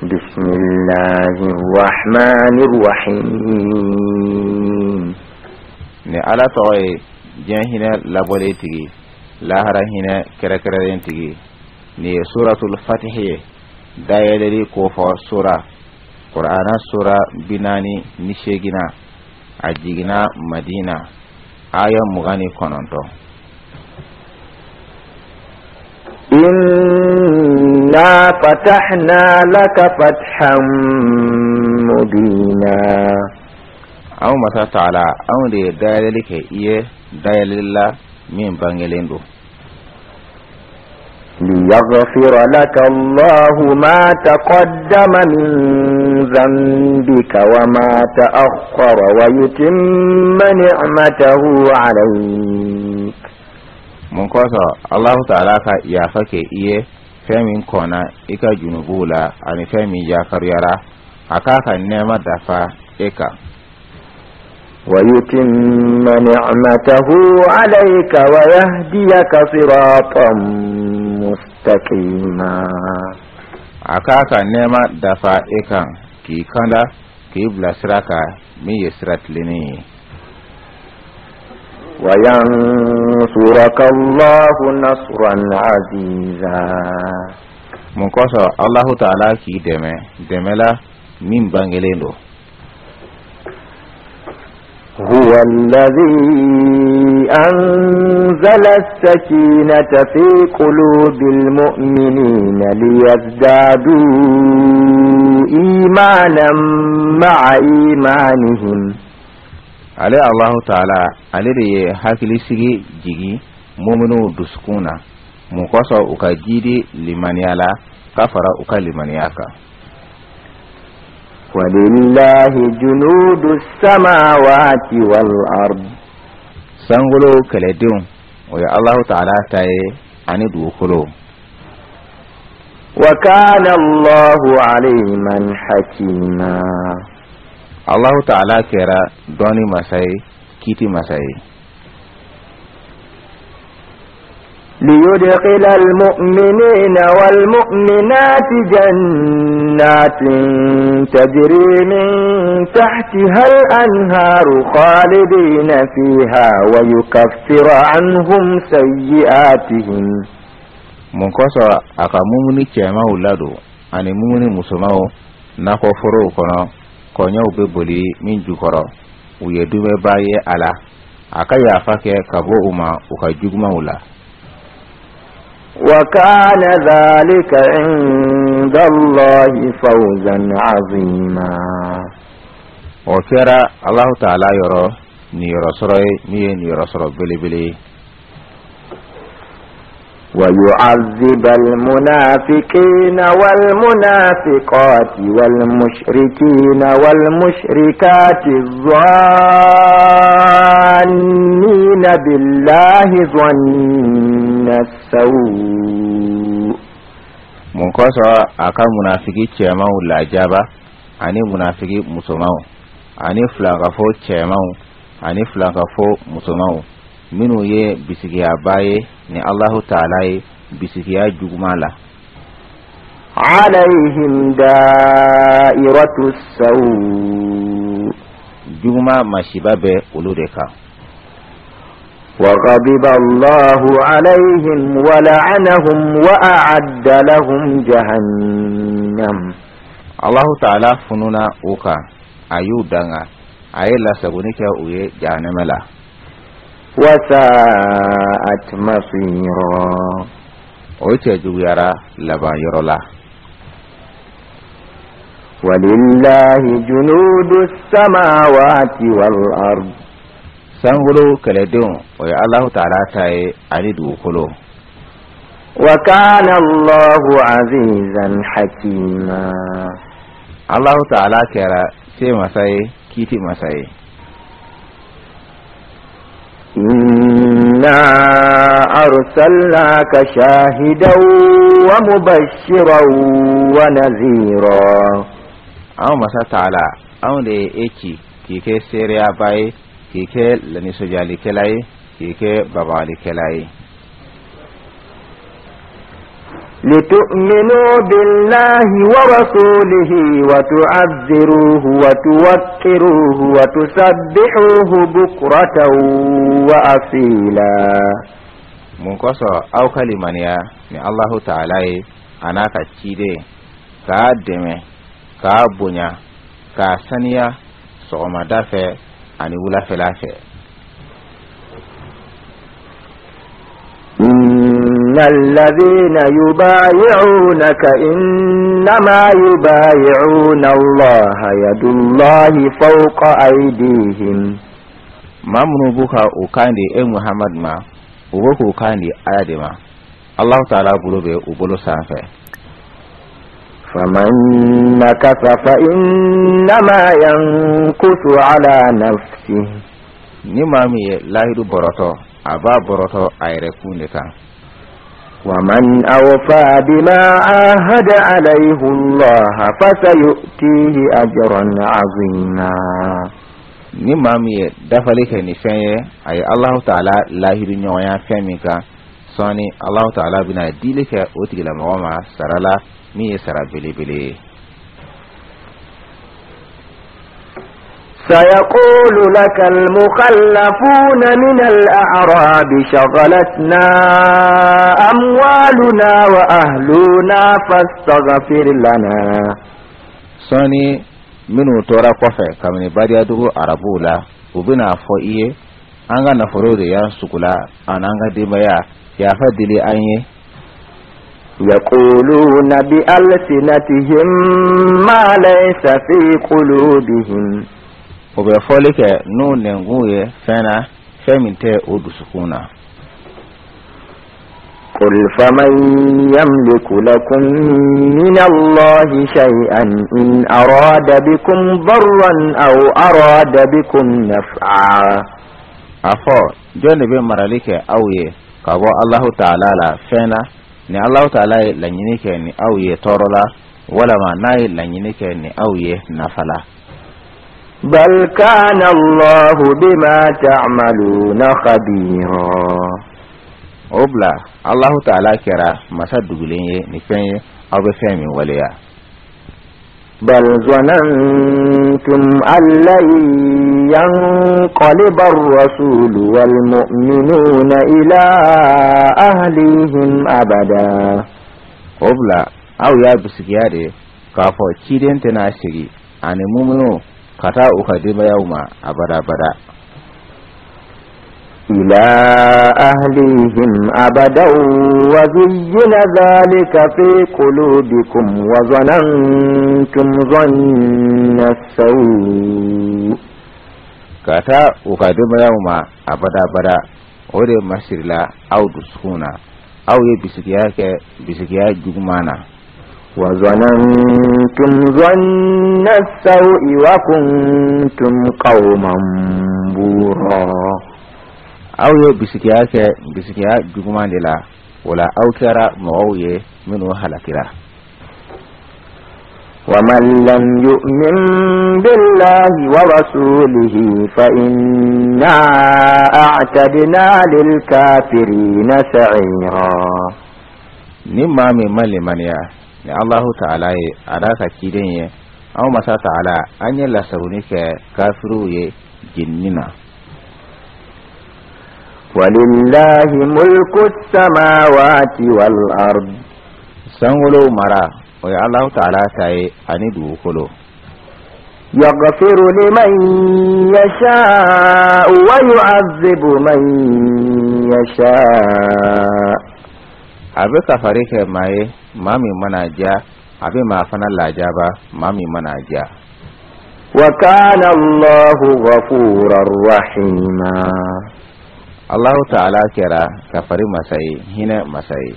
بسم الله الرحمن الرحيم. Ni Ala tɔgɔ ye, diɲɛ hinɛ labɔlen tigi, lahara hinɛ kɛrɛkɛrɛlen tigi. Nin ye Suratul Fatihi ye, dayɛlɛli kofɔ sura, Kur'ana sura 48na. A jiginna Madina, aya 29. إنا فتحنا لك فتحا مبينا. Anw Masa Taala, anw de ye dayɛlɛli kɛ i ye, dayɛlɛli la min bangelen don. ليغفر لك الله ما تقدم من ذنبك وما تأخر ويتم نعمته عليك. Mun kosɔn? Alahu Taala ka yafa kɛ i ye fɛn min kɔnna i ka junubuw la ani fɛn min yakaruyara, a k'a ka nɛɛma dafa e kan. ويتم نعمته عليك ويهديك صراطا مستقيما. A k'a ka nɛɛma dafa e kan, k'i kanda, k'i bila sira kan min ye sira tilennen ye. وينصرك الله نصرا عزيزا. Mun kosɔn? Alahu Taala k'i dɛmɛ dɛmɛ la min bangelen don. هو الذي أنزل السكينة في قلوب المؤمنين ليزدادوا إيمانا مع إيمانهم. Ale Alahu Taala, ale de ye hakilisigi jigi muminiw dusukun na. Mun kosɔn? U ka jidi limaniya la ka fara u ka limaniya kan. ولله جنود السماوات والأرض. Sankolo kɛlɛdenw, o ye Alahu Taala ta ye, ani dugukolo. وكان الله عليما حكيما. Alahu Taala kɛra dɔnni masa ye, kiiti masa ye. ليدخل المؤمنين والمؤمنات جنات تجري من تحتها الأنهار خالدين فيها ويكفر عنهم سيئاتهم. Mun kosɔn? A ka mumuni cɛmanw ladon ani mumuni musomanw nakɔforow kɔnɔ, kɔɲɔw bɛ boli min jukɔrɔ, u ye dumɛba ye a la, a ka yafa kɛ ka bɔ u ma u ka jugumanw la. وكان ذلك عند الله فوزا عظيما. O kɛra Alahu Taala yɔrɔ niyɔrɔ sɔrɔ ye min ye niyɔrɔ sɔrɔ belebele ye. ويعذب المنافقين والمنافقات والمشركين والمشركات الظانين بالله ظن السوء. Mun kosɔn? A ka munafiki cɛmanw lajaba ani munafiki musomanw ani filankafo cɛmanw ani filankafo musomanw minnu ye bisigiyaba ye ni Alahu Taala ye bisigiya juguman la. عليهم دائرة السوء. Juguman masiba bɛ olu de kan. وغضب الله عليهم ولعنهم وأعد لهم جهنم. Alahu Taala fununa u kan, a y'u danga, a ye lasagoni kɛ u ye jahanɛmɛ la. وساءت مصيرا. O cɛ juguyara laban yɔrɔ la. ولله جنود السماوات والأرض. Sankolo kɛlɛdenw, o ye Alahu Taala ta ye, ani dugukolo. وكان الله عزيزا حكيما. Alahu Taala kɛra se masa ye, kiiti masa ye. إنا أرسلناك شاهدا ومبشرا ونذيرا. Anw Masa Taala, anw de ye e ci k'i kɛ seereyaba ye, k'i kɛ lanisɔndiyalikɛla ye, k'i kɛ babagalikɛla ye. لتؤمنوا بالله ورسوله وتعزروه وتوقروه وتسبحوه بكرة وأصيلا. Mun kosɔn aw ka limaniya ni Alahu Taala ye a n'a ka ciden, k'a dɛmɛ, k'a bonya, k'a saniya sɔgɔmada fɛ ani wulafɛla fɛ. إن الذين يبايعونك إنما يبايعون الله يد الله فوق أيديهم. Maa minnu b'u ka u kan di e Muhamadu ma, u b'o k'u kan di Ala de ma. Alahu Taala bolo bɛ u bolo sanfɛ. فمن نكث فإنما ينكث على نفسه. Ni maa min ye lahidu bɔrɔtɔ, a b'a bɔrɔtɔ a yɛrɛ kun de kan. ومن أوفى بما عاهد عليه الله فسيؤتيه أجرا عظيما. Ni maa min ye dafali kɛ ni fɛn ye, a ye Alahu Taala lahidu ɲɔgɔnya fɛn min kan, sɔɔni Alahu Taala bɛna dili kɛ o tigilamɔgɔ ma sara la min ye sara belebele ye. سيقول لك المخلفون من الأعراب شغلتنا أموالنا وأهلنا فاستغفر لنا. Sɔɔni minnu tora kɔfɛ kabini badiyadugu arabuw la, u bɛna fɔ i ye: an ka nafolo de y'an sugula ani an ka denbaya, yafa deli an ye. يقولون بألسنتهم ما ليس في قلوبهم. O bɛ fɔli kɛ n'u nɛnkun ye fɛn na, fɛn min tɛ o dusukun na. قل فمن يملك لكم من الله شيئا إن أراد بكم ضرا أو أراد بكم نفعا. A fɔ, jɔn de bɛ marali kɛ aw ye ka bɔ Alahu Taala la fɛn na, ni Alahu Taala ye laɲini kɛ ni aw ye tɔɔrɔ la, walama n'a ye laɲini kɛ ni aw ye nafa la? بل كان الله بما تعملون خبيرا. O bila, Alahu Taala kɛra masa dugulen ye ni fɛn ye aw bɛ fɛn min waleya. بل ظننتم أن لن ينقلب الرسول والمؤمنون إلى أهليهم أبدا. O bila, aw y'a bisigiya de k'a fɔ ciden tɛna segin ani muminuw ka taa u ka denbayaw ma abada-abada. إلى أهليهم أبدا وزين ذلك في قلوبكم وظننتم ظن السوء. Ka taa u ka denbayaw ma abada-abada, o de masirila aw dusukun na, aw ye bisigiya kɛ bisigiya juguman na. وظننتم ظن السوء وكنتم قوما بورا. Aw ye bisigiya kɛ bisigiya juguman de la, o la aw kɛra mɔgɔw ye minnu halakira. ومن لم يؤمن بالله ورسوله فإنا أعتدنا للكافرين سعيرا. Ni maa min ma limaniya ni Alahu Taala ye a n'a ka ciden ye, anw masa Taala an ye lasaruni kɛ kafiriw ye jenini na. ولله ملك السماوات والأرض. Sankolow mara, o ye Alahu Taala ta ye ani dugukolo. يغفر لمن يشاء ويعذب من يشاء. A bɛ kafari kɛ maa ye maa min mana diya, a bɛ maa fana lajaba maa min mana diya. وكان الله غفورا رحيما. Alahu Taala kɛra kafari masa ye, hinɛ masa ye.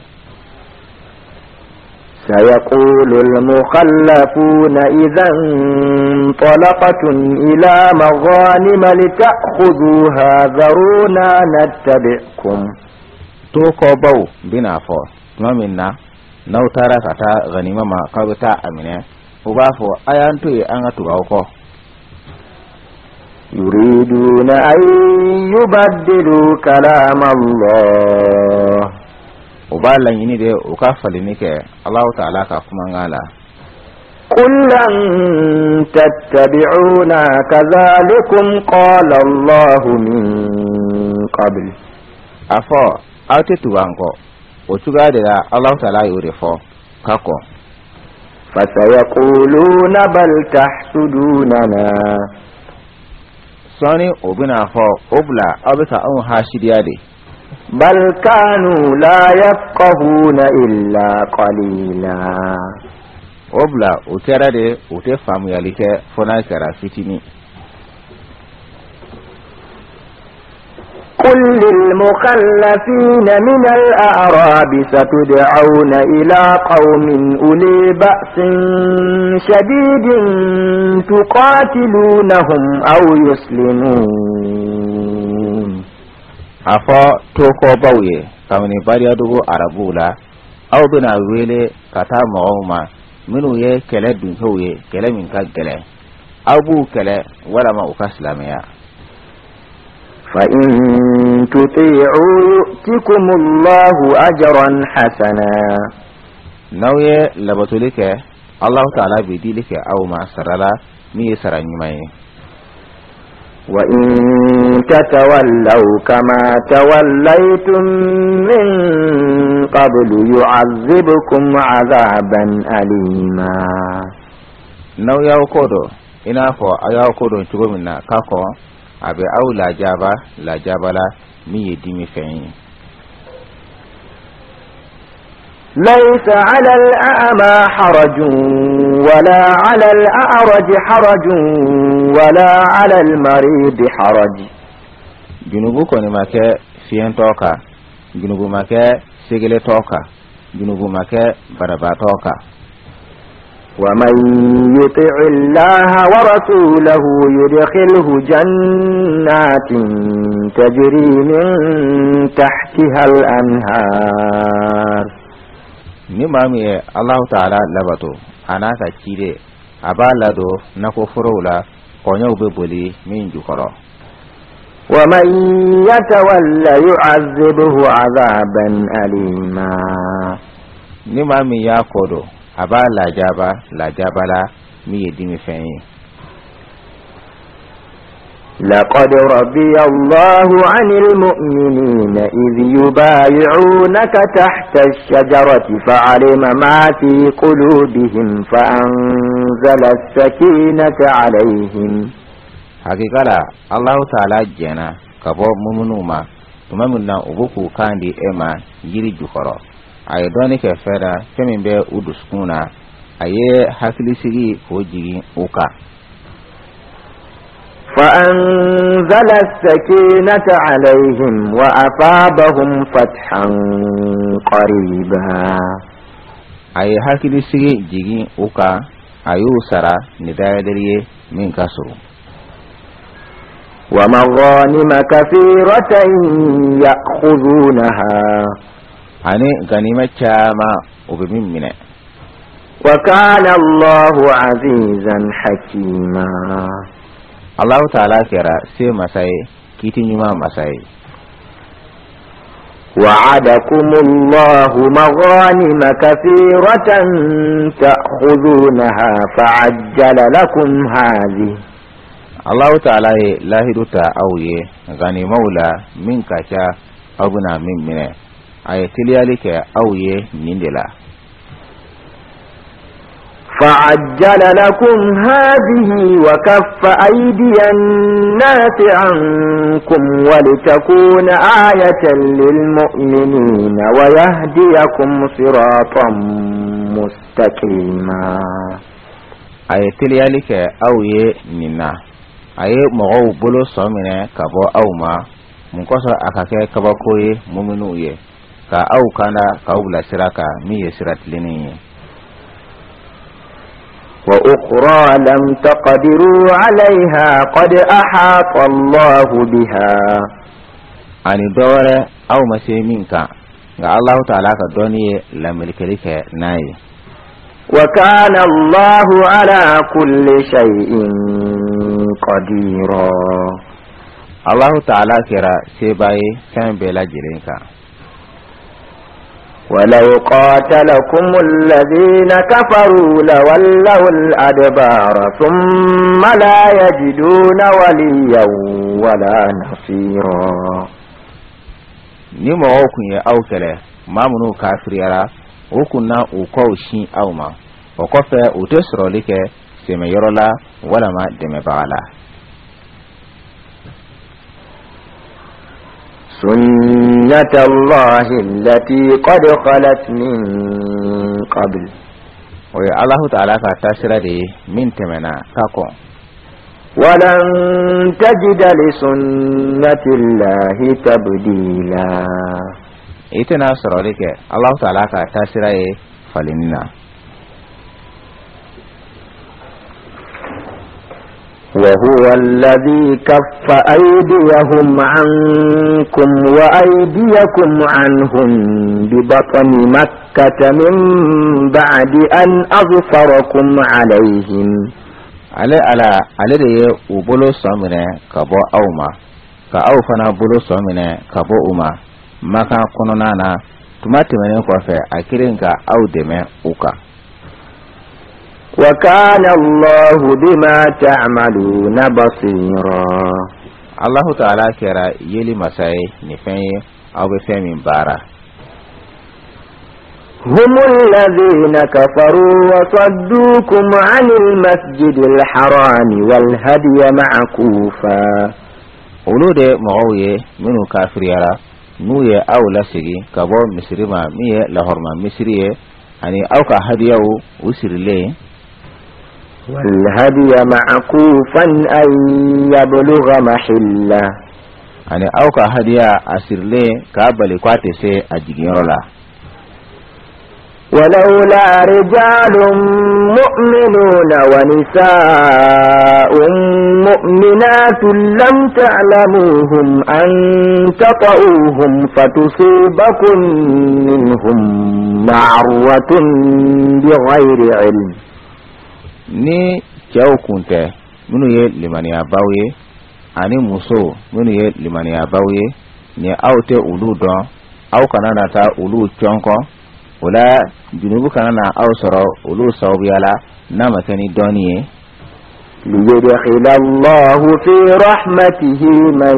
سيقول المخلفون إذا انطلقتم إلى مغانم لتأخذوها ذرونا نتبعكم. To kɔbaw bɛna fɔ tuma min na n'aw taara ka taa ganima ma k'aw bɛ taa a minɛ, u b'a fɔ: a y'an to yen, an ka tugu aw kɔ. يريدون أن يبدلوا كلام الله. U b'a laɲini de u ka falenni kɛ Alahu taala ka kumakan la. قل لن تتبعونا كذلكم قال الله من قبل. A fɔ aw tɛ tugu an kɔ, o cogoya de la Alahu taala y'o de fɔ ka kɔn. فسيقولون بل تحسدوننا. Sɔɔni o bɛna fɔ o bila aw bɛ ka anw hasidiya de. بل كانوا لا يفقهون إلا قليلا. O bila o kɛra de u tɛ faamuyali kɛ fo n'a kɛra fitinin. قل للمخلفين من الأعراب ستدعون إلى قوم أولي بأس شديد تقاتلونهم أو يسلمون. A fɔ tokɔbaw ye kabini bariyadugu arabuw la, aw bɛna wele ka taa mɔgɔw ma minnu ye kɛlɛ dunkew ye, kɛlɛ min ka gɛlɛn, aw b'u kɛlɛ walama u ka silamɛya. فإن تطيعوا يؤتكم الله أجرا حسنا. N'aw ye labatoli kɛ, Alahu taala bɛ dili kɛ aw ma sara la min ye sara ɲuman ye. وإن تتولوا كما توليتم من قبل يعذبكم عذابا أليما. N'aw y'aw kɔ don i n'a fɔ aw y'aw kɔ don cogo min na k'a kɔn, a bɛ aw lajaba lajaba la min ye dimi fɛn ye. ليس على الأعمى حرج ولا على الأعرج حرج ولا على المريض حرج. Junubu kɔni ma kɛ fiyɛntɔ kan, junubu ma kɛ segeletɔ kan, junubu ma kɛ banabaatɔ kan. ومن يطع الله ورسوله يدخله جنات تجري من تحتها الأنهار. Ni maa min ye Alahu taala labato a n'a ka ciden, a b'a ladon nakɔ forow la kɔɲɔw bɛ boli min jukɔrɔ. ومن يتول يعذبه عذابا أليما. Ni maa min y'a kɔ don, a b'a lajaba lajaba la min ye dimi fɛn ye. لقد رضي الله عن المؤمنين إذ يبايعونك تحت الشجرة فعلم ما في قلوبهم فأنزل السكينة عليهم. Hakika la, Alahu taala jɛnna ka bɔ muminuw ma tuma min na u bɛ k'u kan di e ma yiri jukɔrɔ. A ye dɔɔni kɛ fɛn na, fɛn min bɛ u dusukun na, a ye hakilisigi k'o jigin u kan. فأنزل السكينة عليهم وأثابهم فتحا قريبا. A ye hakilisigi jigin u kan, a y'u sara ni dayɛlɛli ye min ka surun. ومغانم كثيرة يأخذونها. Ani ganima caman o bɛ min minɛ. وكان الله عزيزا حكيما. Alahu taala kɛra se masa ye, kiti ɲuman masa ye. وعدكم الله مغانم كثيرة تأخذونها فعجل لكم هذه. Alahu taala ye lahidu ta aw ye ganimaw la min ka ca, aw bɛna min minɛ. A ye teliyali kɛ aw ye nin de la. فعجل لكم هذه وكف أيدي الناس عنكم ولتكون آية للمؤمنين ويهديكم صراطا مستقيما. A ye teliyali kɛ aw ye nin na, a ye mɔgɔw bolo sɔn minɛ ka bɔ aw ma mun kosɔn, a ka kɛ kabako ye muminuw ye, ka aw kanda k'aw bila sira kan min ye sira tilennen ye. وأخرى لم تقدروا عليها قد أحاط الله بها. Ani dɔ wɛrɛ aw ma se min kan, nka Alahu taala ka dɔnni ye lamelikɛli kɛ n'a ye. وكان الله على كل شيء قديرا. Alahu taala kɛra seba ye fɛn bɛɛ lajɛlen kan. ولو قاتلكم الذين كفروا لولوا الأدبار ثم لا يجدون وليا ولا نصيرا. Ni mɔgɔw kun ye aw kɛlɛ, maa minnu kafiriyara, u kun na u kɔw sin aw ma. O kɔfɛ, u tɛ sɔrɔli kɛ sɛmɛyɔrɔ la walama dɛmɛbaga la. سنة الله التي قد خلت من قبل. O ye Alahu Taala ka taasira de ye min tɛmɛna ka kɔn. ولن تجد لسنة الله تبديلا. I tɛna sɔrɔli kɛ Alahu Taala ka taasira ye falenni na. وهو الذي كف أيديهم عنكم وأيديكم عنهم ببطن مكة من بعد أن أظفركم عليهم. Ale Ala, ale de ye u bolo sɔn minɛ ka bɔ aw ma, ka aw fana bolo sɔn minɛ ka bɔ u ma Makan kɔnɔna na tuma tɛmɛnen kɔfɛ a kelen ka aw dɛmɛ u kan. وكان الله بما تعملون بصيرا. Alahu Taala kɛra yeli masa ye nin fɛn ye aw bɛ fɛn min baara. هم الذين كفروا وصدوكم عن المسجد الحرام والهدي معكوفا. Olu de mɔgɔw ye minnu kafiriyara, n'u ye aw lasegi ka bɔ misiri ma min ye lahɔrɔma misiri ye, ani aw ka hadiyaw u sirilen. والهدي معكوفا أن يبلغ محله. Ani aw ka hadiya a sirilen k'a bali k'a tɛ se a jiginyɔrɔ la. ولولا رجال مؤمنون ونساء مؤمنات لم تعلموهم أن تطؤوهم فتصيبكم منهم معرة بغير علم. Ni cɛw kun tɛ minnu ye limaniyabaw ye, ani musow minnu ye limaniyabaw ye, ni aw tɛ olu dɔn, aw kana na taa olu cɔnkɔ o la, junubu kana na aw sɔrɔ olu sababuya la n'a ma kɛ ni dɔnni ye. ليدخل الله في رحمته من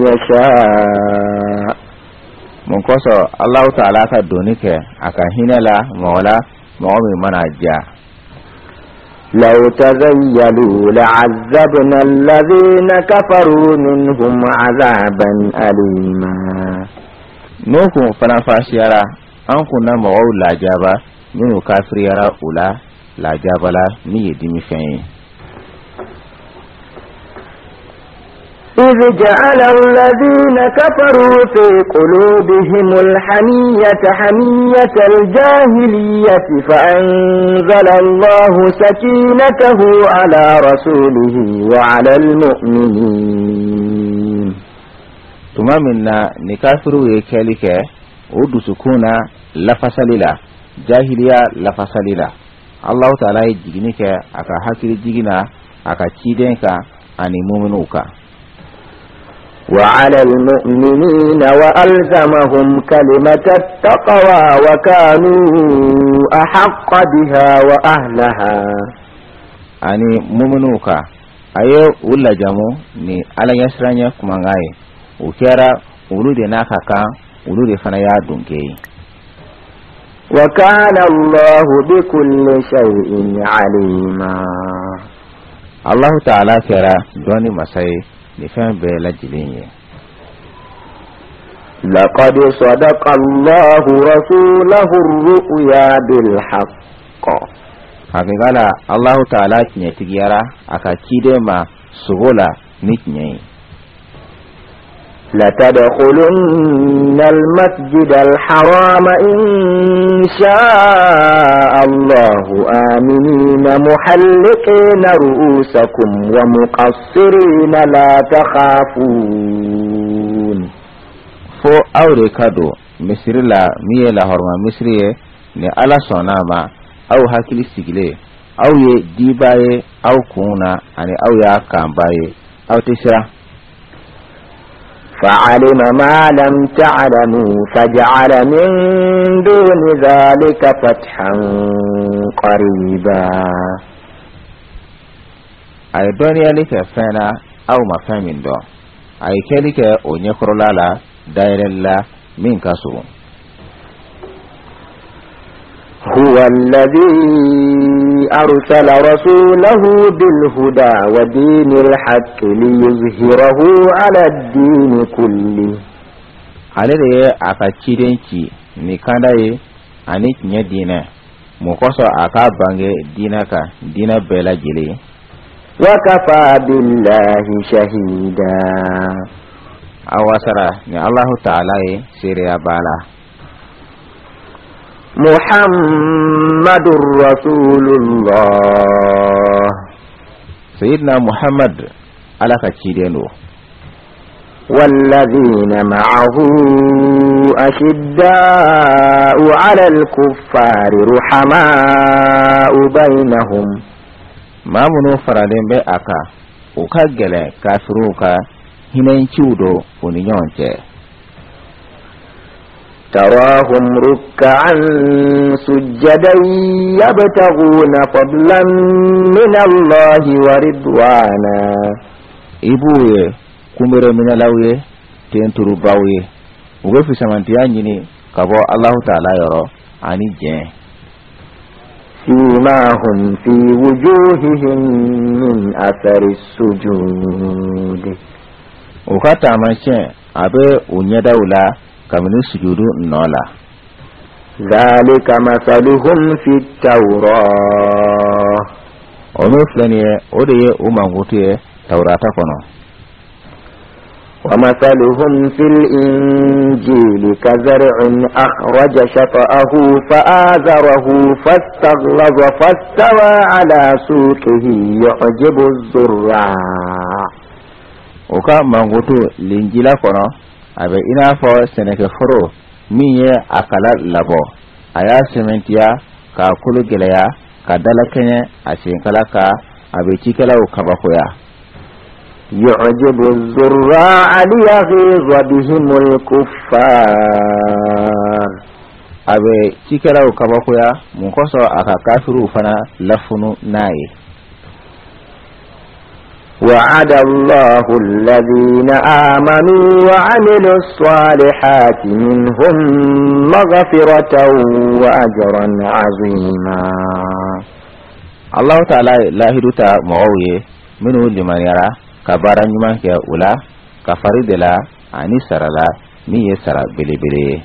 يشاء. Mun kosɔn? Alahu Taala ka donni kɛ a ka hinɛ la mɔgɔ la, mɔgɔ min mana diya. لو تزيلوا لعذبنا الذين كفروا منهم عذابا أليما. N'o kun faranfasiyara, an kun na mɔgɔw lajaba minnu kafiriyara u la lajaba la min ye dimifɛn ye. إذ جعل الذين كفروا في قلوبهم الحمية حمية الجاهلية فأنزل الله سكينته على رسوله وعلى المؤمنين. Tuma min na ni kafiriw ye kɛli kɛ o dusukun na lafasali la, jahiliya lafasali la, Alahu Taala ye jiginni kɛ a ka hakili jigin na a ka ciden kan ani muminuw kan. وعلى المؤمنين وألزمهم كلمة التقوى وكانوا أحق بها وأهلها. Ani muminuw kan, a ye u lajamu ni Ala ɲɛsiranɲɛ kumankan ye. O kɛra olu de n'a ka kan, olu de fana y'a donke ye. وكان الله بكل شيء عليما. Alahu Taala kɛra dɔnni masa ye ni fɛn bɛɛ lajɛlen ye. لقد صدق الله رسوله الرؤيا بالحق. Hakika la, Alahu Taala tiɲɛtigiyara a ka ciden ma sogo la ni tiɲɛ ye. لتدخلن المسجد الحرام إن شاء الله آمنين محلقين رؤوسكم ومقصرين لا تخافون. Fo aw de ka don misiri la min ye lahɔrɔma misiri ye, ni Ala sɔnna a ma, aw hakili sigilen, aw ye diba ye aw kun na, ani aw y'a kanba ye, aw tɛ siran. فعلم ما لم تعلموا فجعل من دون ذلك فتحا قريبا. A ye dɔnniyali kɛ fɛn na aw ma fɛn min dɔn, a ye kɛli kɛ o ɲɛkɔrɔla la dayɛlɛli la min ka surun. هو الذي أرسل رسوله بالهدى ودين الحق ليظهره على الدين كله. Ale de ye a ka ciden ci ni kanda ye ani tiɲɛ diinɛ, mun kosɔn a k'a bange diinɛ kan diinɛ bɛɛ lajɛlen. وكفى بالله شهيدا. A wasara ni Alahu Taala ye seereya b'a la. محمد رسول الله. Seyidina Muhammad, Ala ka ciden don. والذين معه أشداء على الكفار رحماء بينهم. Maa minnu faralen bɛ a kan, u ka gɛlɛn kafiriw kan, hinɛnciw don u ni ɲɔgɔn cɛ. تراهم ركعا سجدا يبتغون فضلا من الله ورضوانا. I b'u ye kunbere minɛlaw ye, tenturubaw ye, u bɛ fisamantiya ɲini ka bɔ Alahu Taala yɔrɔ ani jɛn. سيماهم في وجوههم من أثر السجود. U ka taamasiyɛn a bɛ u ɲɛdaw la kabini sujudu nɔ la. ذلك مثلهم في التوراة. O min filɛ nin ye, o de ye u mankutu ye Tawurata kɔnɔ. ومثلهم في الإنجيل كزرع أخرج شطأه فآزره فاستغلظ فاستوى على سوقه يعجب الزراع. U ka mankutu Linjila kɔnɔ, a bɛ i n'a fɔ sɛnɛkɛforo min ye a kala labɔ, a y'a sɛmɛntiya k'a kolo gɛlɛya ka dalakɛɲɛ a senkala kan, a bɛ cikɛlaw kabakoya. يعجب الزراع ليغيظ بهم الكفار. A bɛ cikɛlaw kabakoya mun kosɔn a ka kafiriw fana lafunu n'a ye. وعد الله الذين آمنوا وعملوا الصالحات منهم مغفرة وأجرا عظيما. Alahu Taala ye lahidu ta mɔgɔw ye minnu limaniyara ka baara ɲuman kɛ, u la kafari de la ani sara la min ye sara belebele ye.